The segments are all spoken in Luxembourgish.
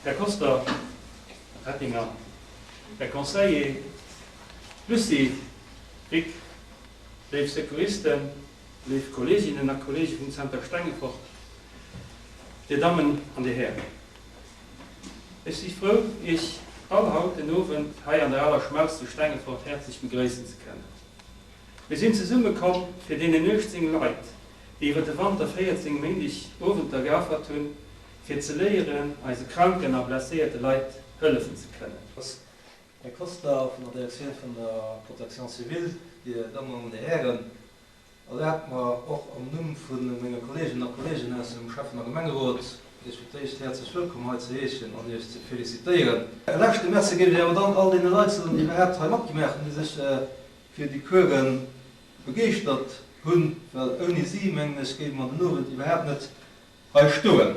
Här Koster, Rettinger, Här Conseiller, Lucie, Vic, léif Secouristen, léif Kolleeginnen a Kolleege vum Zenter Stengefort, Dir Dammen an Dir Hären. Ech si frou, Iech all haut den Owend hei an der Aler Schmelz zu Stengefort häerzlech begréissen ze kënnen. Mir sinn zesumme komm, fir deenen 18 Leit, déi iwwer de Wanter 14 Méindeg Owenter geaffert hunn, fir ze léieren, eise kranken a blesséierte Leit hëllefen ze kënnen. Här Koster vun der Direktioun vun der Protection civile, Dir Dammen an Dir Hären, erlaabt mer och am Numm vu menge Kolleeginnen a Kolleegen aus dem Schäffen a Gemengerot, Iech fir d'éischt häerzlech wëllkomm hei ze heeschen an Iech ze felicitéieren. E leschte Merci géif ech awer dann all deene Leit soen, déi iwwerhaapt hei matgemaach hunn, déi sech fir déi Course begeeschtert hunn, well ouni si, mengen ech, géife mer den Owend iwwerhaapt net hei stoen.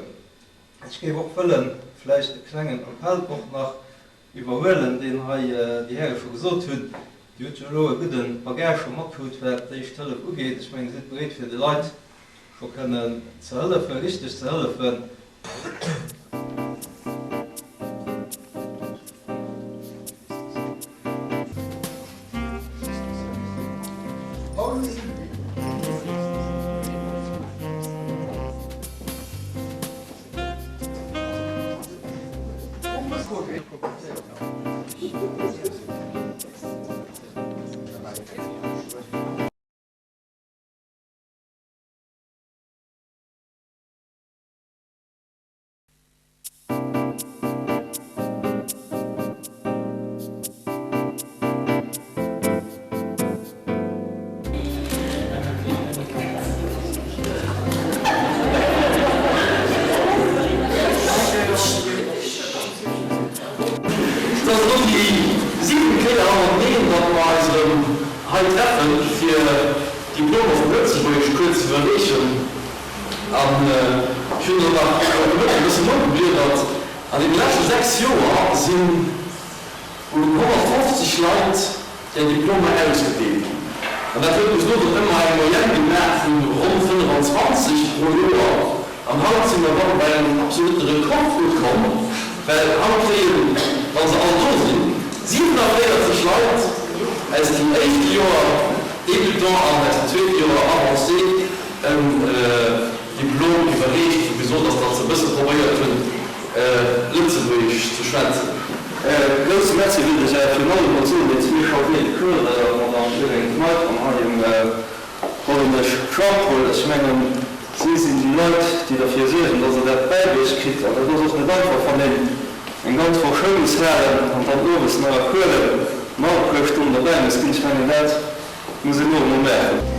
Ech géif och wëllen vläicht e klengen Appell och nach iwwerhuelen, deen hei déi Häre scho gesot hunn. Dir hutt jo elo e gudde Bagage scho matkrut, wat d'éischt Hëllef ugeet. Ech mengen, Dir sidd bereet, fir de Leit scho kënnen ze hëllefen, richteg ze hëllefen. Et ass elo déi siwent Kéier hannerteneen, datt mer eis erëm hei treffen, fir d'Diplomer vum Lëtzebuergeschcours ze iwwerreechen. An ech hunn elo nach haut de Mëtten e bëssen nogebliedert, An deene leschte 6 Joer sinn un 150 Leit där Diplomer ausgedeelt ginn. An dat huet bis elo dann ëmmer eng Moyenne gemaach vu ronn 25 pro Joer. An haut si mer dann bei engem absolute Rekord ukomm, well haut kréien, wa se all do sinn, 47 Leit aus dem éischte Joer Débutant an aus dem zweete Joer Avancé en Diplom iwwerreecht, wou gesot ass, datt se e bësse probéiert hunn, Lëtzebuergesch ze schwätzen. E grousse Merci wëllt ech awer virun allem och soen den zwee Chargés de cours, der Madame Irène Kneip an hei dem Hollenesch Jean-Paul. Ech mengen, si sinn déi Leit, déi derfir suergen, dass Der dat bäibruecht kritt. An dat ass och net einfach, wann een eng ganz Woch Schoul muss halen an dann owes nach a Coursen nach e puer Stonnen derbäi muss ginn. Ech mengen, dat muss een och emol maachen.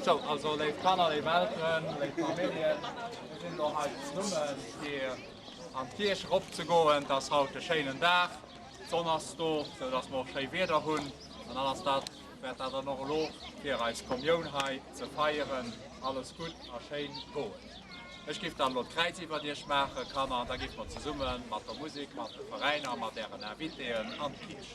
Sou, also léif Kanner, léif Elteren, léif Familljen, mir sinn elo hei zesummen, fir an d'Kierch eropzegoen. Et ass haut e schéinen Dag, d'Sonn ass do, sou dass mer och schéi Wieder hunn. An dann ass dat, wäert dat dann och elo fir eis Kommioun hei ze feieren alles gutt a schéin goen. Ech giff dann elo d'Kräiz iwwert iech maachen, Kanner, an da giffe mer zesumme mat der Musek, mat de Veräiner, mat ären Invitéen an d'Kierch.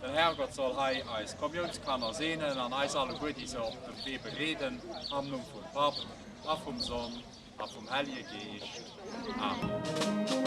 Den Herrgott soll hei eis Kommiounskanner seenen an eis alleguer, déi se op dem Wee begleeden, am Numm vum Papp a vum Sonn a vum Hellje Geescht. Amen.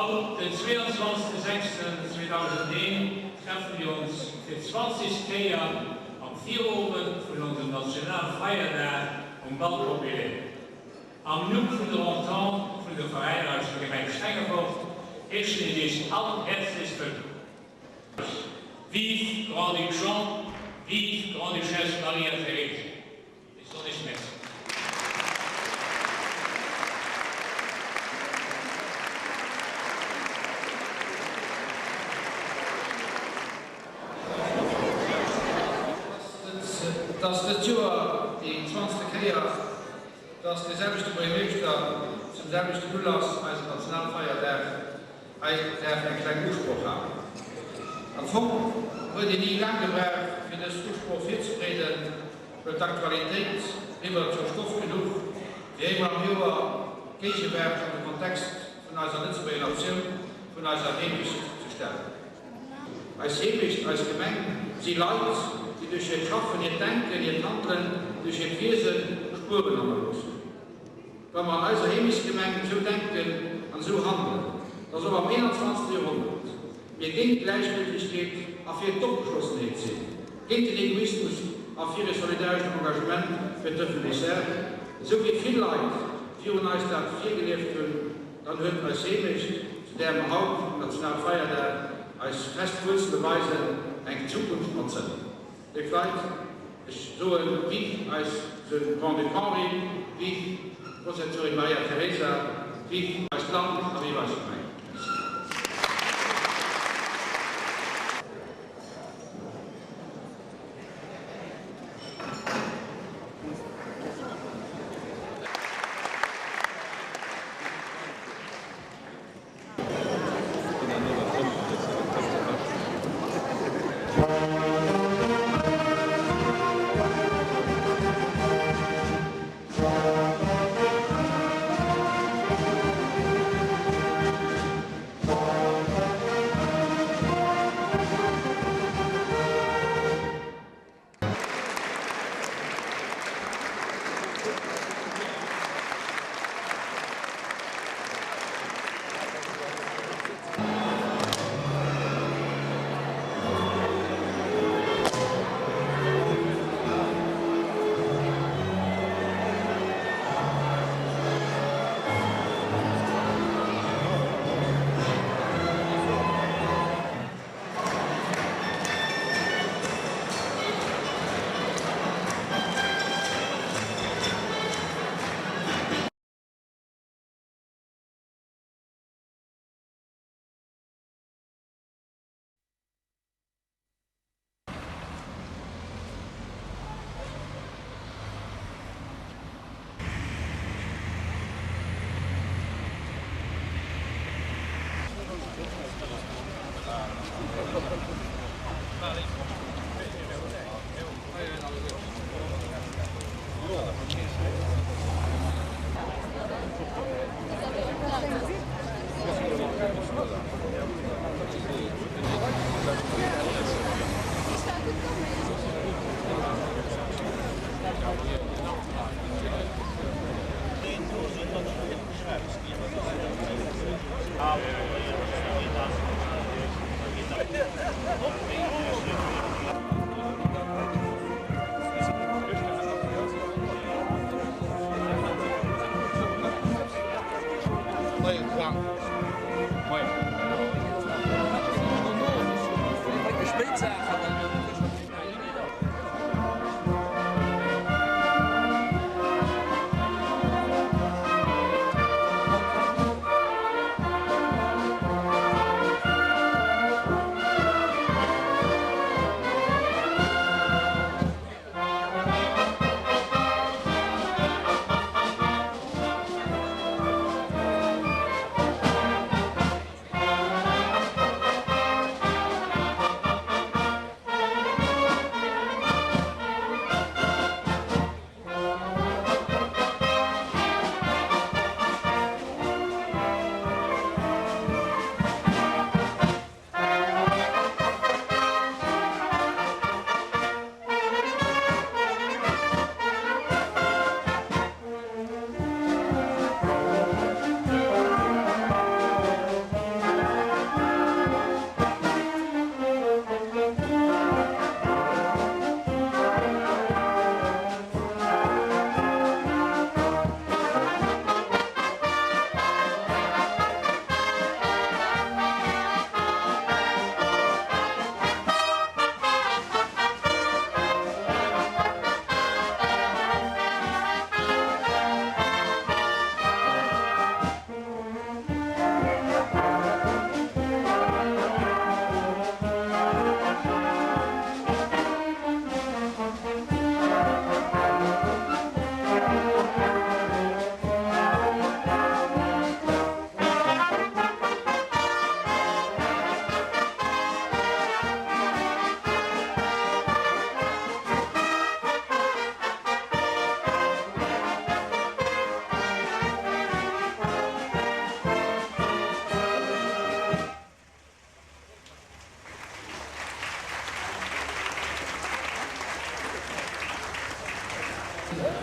Haut, den 22.06.2001, treffe mir ons fir d'zwanzegst Kéier am Virowend vun onsem Nationalfeierdag um Bal Populaire. Am Numm vun der Entente vun de Veräiner aus der Gemeng Stengefort heeschen ech Iech all häerzlechst wëllkomm. Vive Grand-Duc Jean, vive Grande-Duchesse Maria-Theresa! Ech soen Iech Merci. Et ass dëst Joer déi zwanzte Kéier, dass dee selwechte Buergermeeschter zum selwechten Ulass, eisem Nationalfeierdag, hei däerf eng kleng Usproch halen. Am Fong huet een ni laang gebraucht, fir dës Usproch virzebereeden, well d'Aktualitéit liwwert jo Stoff genuch, fir eemol am Joer d'Géigewaart an de Kontext vun eiser Lëtzebuerger Natioun, vun eiser Heemecht ze stellen. Eis Heemecht, eis Gemeng si Leit, déi duerch hiert Schaffen, hiert Denken, hiert Handelen, duerch hiert Wiese Spueren hannerlooss hunn. Wa mer an eiser Heemechtsgemeng esou denken an esou handelen, dass och am 21. Joerhonnert mir géint d'Gläichgültegkeet a fir d'Opgeschlossenheet sinn, géint den Egoismus a fir e solidarescht Engagement fir d'ëffentlech Saach, esou wéi vill Leit virun eis dat virgelieft hunn, dann huet eis Heemecht, zu där mer haut um Nationalfeierdag eis fest Wuerzele weisen, eng Zukunft mat Sënn. Léif Leit, ech soen, Vive eis de Grand-Duc Henri, vive d'Grossherzogin Maria Teresa, vive eist Land a vive eis Gemeng. Merci.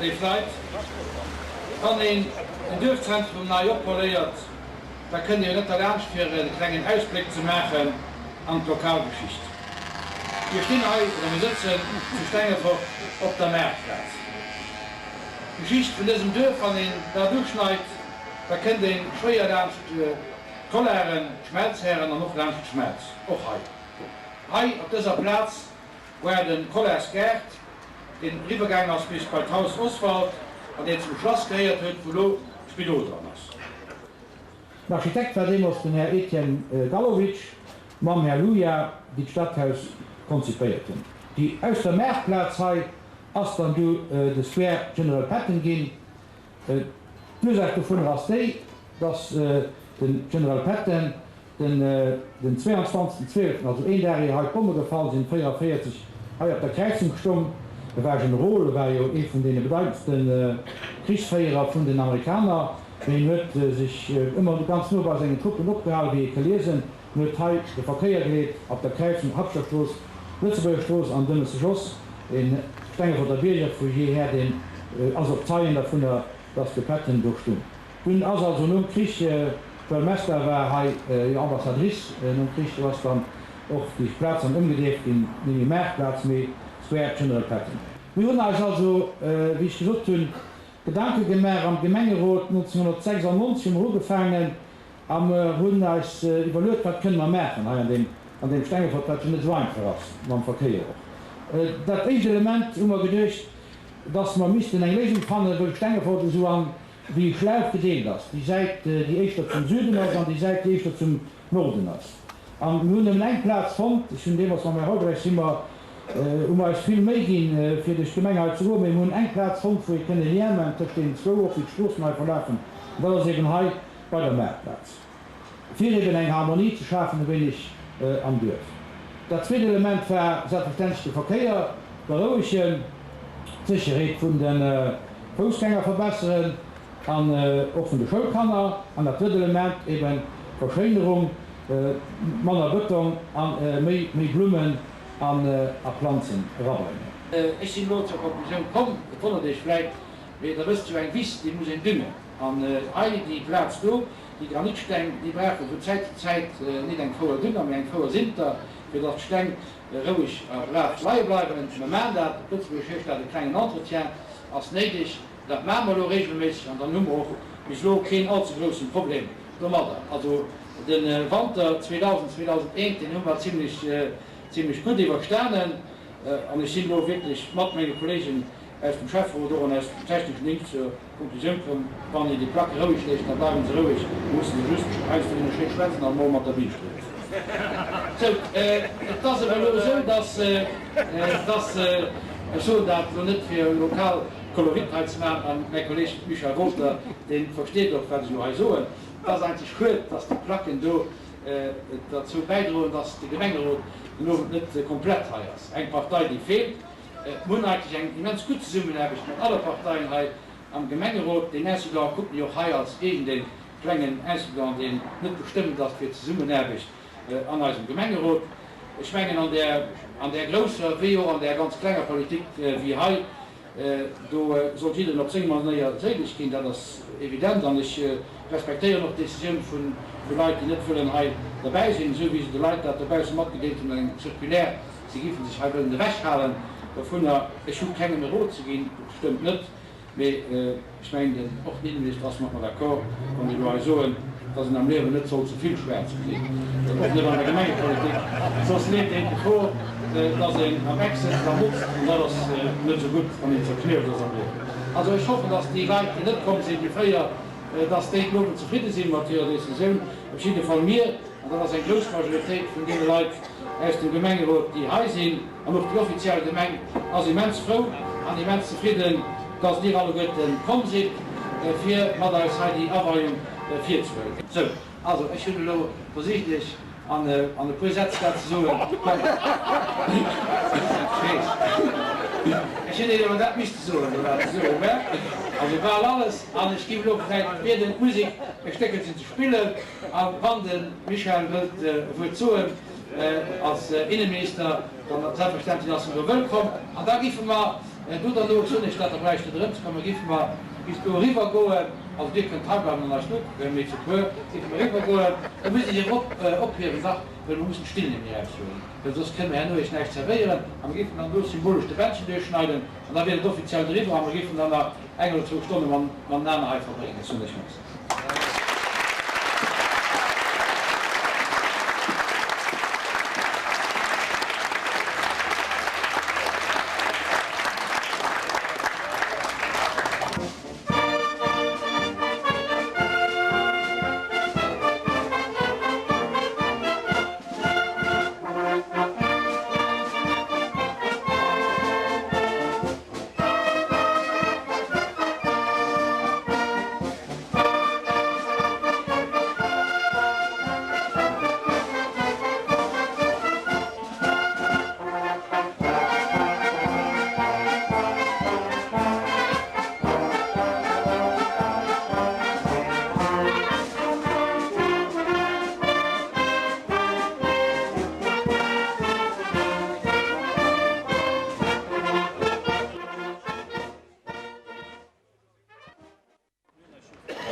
Léif Leit, wann een en Duerfzentrum nei oppoléiert, da kënnt een jo net derlaanscht fir e klengen Ausbléck ze maachen an d'Lokalgeschicht. Mir stinn hei, oder mir sëtzen zu Stengefort op der Maartplaz. D'Geschicht vun dësem Duerf, wann een dat uschneit, da kënnt ee schwéier laanscht d'Kollaren, d'Schmelzhären an och laanscht d'Schmelz. Och hei. Hei op dëser Plaz war de Kollarsgaart, deen eriwwergaang ass bis bei d'Haus Oswald an deen zum Schlass gehéiert huet, wou lo d'Spidol dran ass. Den Architekt war deemools den Här Etienne Gallowitsch mam Här Luja, déi d'Stadhaus konzipéiert hunn. Déi aus der Maartplaz hei ass dann du de Square General Patton ginn. D'Ursaach dovunner ass déi, dass den General Patton Den 22 12, also een Dag ier hei d'Bomme gefall sinn, 44, hei op der Kräizung stong. E war Generol, e war jo ee vun deene bedeitendste Krichsféierer vun den Amerikaner, mee en huet sech ëmmer ganz no bei sengen Truppen opgehalen, wéi ee ka liesen. En huet hei de Verkéier geleet op der Kräizung Habschter Strooss, Lëtzebuerger Strooss an Dënnesche Jos. E Stengeforter Bierger vu jeeher, deen ass och Zeien dervunner, dass de Patton do stung. Dunn ass also nom Krich, d'Joëlle Mesta war hei jo Ambassadrice nom Krich, do ass dann och déi Plaz dann ëmgedeeft ginn, net méi Maartplaz, mee Square General Patton. Mir hunn eis also, wéi ech gesot hunn, Gedanke gemaach am Gemengerot 1996 hu mer ugefaangen a mer hunn eis iwwerluet, wat kënne mer maachen hei an deem, an deem Stengefort, wat jo net esou einfach ass mam Verkéier och. Dat éischt Element hu mer geduecht, dass mer missten eng Léisung fannen, wëll Stengefort esou an wéi e Schlauch gedeelt ass, déi Säit, déi éischter zum Süden ass, an déi Säit, déi éischter zum Norden ass. A mir hunn nëmmen eng Plaz fonnt. Ech hunn deemools mam Här Hobrecht si mer, hu mer eis vill Méi ginn, fir duerch d'Gemeng hei ze goen, mee mir hunn eng Plaz fonnt, wou ee kënn e Lien maachen tëscht deenen zwou, och wéi d'Stroossen hei verlafen, an dat ass eben hei bei der Maartplaz. Fir eben eng Harmonie ze schafen e wéineg am Duerf. Dat zweet Element war selbstverständlech de Verkéier berouegen, d'Sécherheet vun de Foussgänger verbesseren an och vun de Schoulkanner. An dat drëtt Element eben d'Verschéinerung, manner Bëtong a méi Blummen a Planzen erabréngen. Ech sinn elo zur Konklusioun komm, et wonnert Iech vläit, mee Der wësst jo, eng Wiss, déi muss een düngen. An hei déi Plaz do, Déi Granitsteng, déi brauche vun Zäit zu Zäit nit eng Fouer Dünger, mee eng Fouer Sinter, fir datt d'Steng roueg a brav leie bleiwen. Mer maachen dat, op Lëtzebuergesch heescht dat e klengen Entretien ass néideg. Dat maache mer elo regelméisseg an dann hu mer och bis elo keen all ze groussen Problem domadder. Also de Wanter 2000, 2001, deen hu mer zimlech, zimlech gutt iwwerstanen an ech sinn elo wierklech mat menge Kollegen aus dem Schäfferot, och an aus dem techneschen Déngscht zur Konklusioun komm, wann een déi Placke roueg léisst, da bleiwen se roueg, mir musse se just heiansdo nëmme schéi schwätzen an emol mat der Biischt rieds. Sou, et ass awer elo esou, dass, dass, ech soen dat elo net fir lokal Kolorit hei ze maachen, a mäi Kolleeg Michel Wolter, dee versteet och wat ech elo hei soen, et ass eigentlech schued, dass déi Placken do derzou bäidroen, dass de Gemengerot den Owend net komplett hei ass. Eng Partei, déi feelt. Mir hunn eigentlech eng immens gutt Zesummenaarbecht mat alle Parteien hei am Gemengerot. Deen Incident kuckt mir och hei als iergendee klengen Incident, deen net bestëmmend ass fir d'Zesummenaarbecht an eisem Gemengerot. Ech mengen, an där, an där grousser wéi och an där ganz klenger Politik wéi hei, do sollt jiddereen op seng Manéier séileg ginn, dat ass evident. An ech respektéieren och d'Decisioun vu Leit, déi net wëllen hei derbäi sinn, esou wéi se de Leit dat dobausse matgedeelt hunn an engem Circulaire. Si géifen sech hei wëllen ewechhalen dovunner. Ech hu kengem e Rot ze ginn, bestëmmt net, mee ech mengen, den och den Innenminister ass mat mer d'accord, wann ech elo hei soen, dass een am Liewen net soll ze vill schwäerz gesinn, och net an der Gemengepolitik, soss leeft een d'Gefor, dass een am Eck sëtzt a motzt, an dat ass net esou gutt, wann een zerknirscht ass am Liewen. Also ech hoffen, dass déi Leit, déi net komm sinn, déi 4, dass déi den Owend zefridde si mat hirer Décisioun. Op jidde Fall mir, an dat ass eng grouss Majoritéit vun deene Leit, aus dem Gemengerot, déi hei sinn, an och déi offiziell Gemeng ass immens frou an immens zefridden, dass Dir alleguerten komm sidd, fir mat eis hei déi Aweiung virzehuelen. Sou, also ech hunn elo versicht, Iech an e puer Sätz dat ze soen. Ech hunn Iech awer dat misste soen, do wat ze soen war. Also bal alles. An ech géif elo vläicht bieden, d'Musek e Stéckelchen ze spillen. A wann de Michel wëllt e Wuert soen als Innenminister, dann selbstverständlech ass en do wëllkomm. An da géife mer. Do derno, ech soen Iech dat, da bräicht net erëmzekommen, géife mer bis do eriwwer goen, also Dir kënnt heibleiwen an eis nokucken, mee zu puer géife mer eriwwer goen, da musst Dir Iech erop ophiewen nach, well mer mussen d'Still nämlech eraushuelen, well soss kënne mer herno Iech näischt zerwéieren a mer géifen dann do symbolesch de Bändchen duerchschneiden an da wier et offiziell eriwwer a mer géifen dann nach eng oder zwou Stonne matenaner hei verbréngen. Ech soen Iech Merci.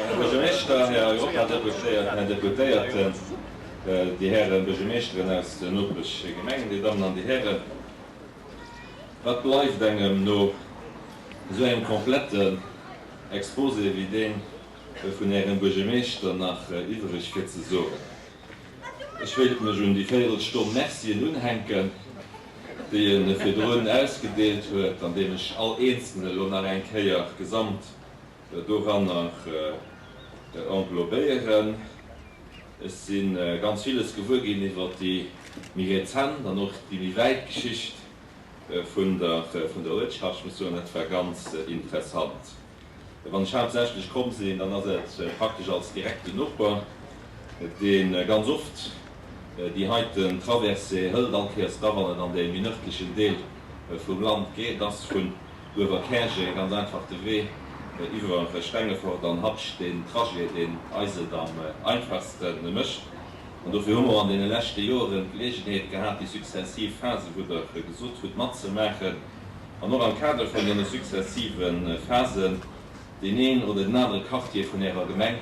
Här Buergermeeschter, Här Europadeputéiert, Här Deputéierten, Dir Häre Buergermeeschteren aus den Nopeschgemengen, Dir Dammen an Dir Hären, wat bleift engem no esou engem kompletten Exposé wéi dee vun Ärem Buergermeeschter nach iwwereg fir ze soen? Ech wéilt mech un déi Véierelstonn Mercien unhänken, déi e virdrun ausgedeelt huet, andeem ech all eenzelne elo nach eng Kéier gesamt doranner englobéieren. Ech si ganz villes gewuer ginn iwwer déi méi rezent an och déi méi wäit Geschicht vun der Uertschaft. Ech muss soen, dat war ganz interessant. Wann ech haaptsächlech komm sinn, dann ass et praktesch als direkten Noper, dee ganz oft déi heiten Traversée hëlt, all Kéiers da wann et an dee méi nërdlechen Deel vum Land geet, ass vun Uewerkäerjeng ganz einfach de Wee iwwer Stengefort an Habscht deen Trajet, deen eis et am einfachste mécht. An dofir hu mer an deene leschte Joeren d'Geleegenheet gehat, déi successiv Phasen, wou Der gesot hutt, matzemaachen. An och am Kader vun deene successive Phasen deen een oder den anere Quartier vun Ärer Gemeng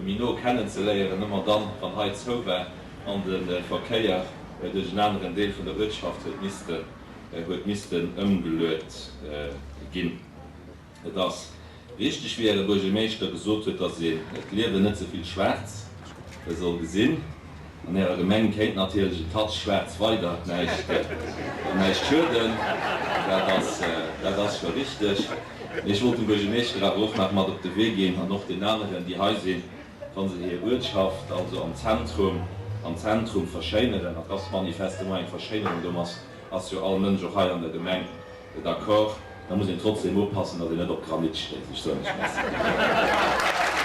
méi no kennenzeléieren, ëmmer dann, wann hei zou war an de Verkéier duerch en aneren Deel vun der Uertschaft huet missten, huet missten ëmgeluet ginn. Et ass richteg, wéi Äre Buergermeeschter gesot huet, dass een d'Liewen net ze vill schwaarz soll gesinn. An Ärer Gemeng kéint natierlech en Touch schwaarz weider näischt schueden, dat ass, dat ass scho richteg. Mee ech wollt dem Buergermeeschter awer och nach mat op de Wee ginn, an och den aneren, déi hei sinn, wa se hir Uertschaft, also am Zentrum, am Zentrum verschéineren, an et ass manifestement eng Verschéinerung, domat ass jo all Mënsch och hei an der Gemeng d'accord, da muss een trotzdem oppassen, datt een net op Granit stéisst. Ech soen lech Merci.